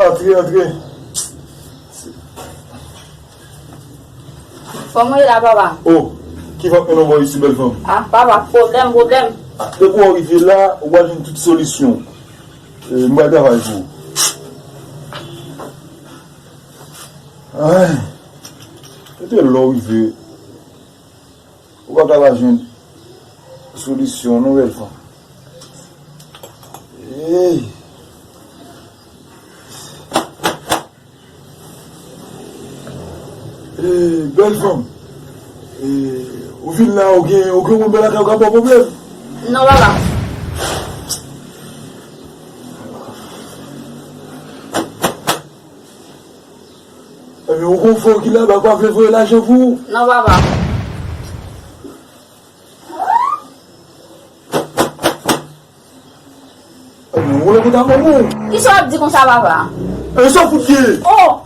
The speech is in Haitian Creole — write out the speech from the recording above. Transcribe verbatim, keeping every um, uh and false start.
Antre, antre. Kòman w ye la, papa? Oh, ki vant mwen nan bò isi, bèl fanm? Ah, papa, pwoblèm, pwoblèm. Ah, depi w rive la, ou pral jwenn tout solisyon. E, m pral travay pou ou. Ay, kote lè w rive, ou pa ka pa jwenn solisyon, non, bèl fanm. Ey. E, bèl fanm. E, ou vin la, ou gen, ou gen yon bèl atè, ou ka ba w pwoblèm. Non, papa. Ebyen, ou gon fò ki la, ba pa vle voye lajan pou ou. Non, papa. Ebyen, ou wè konta manman w. Kisa w ap di konsa, papa? E sa fout ye? Oh!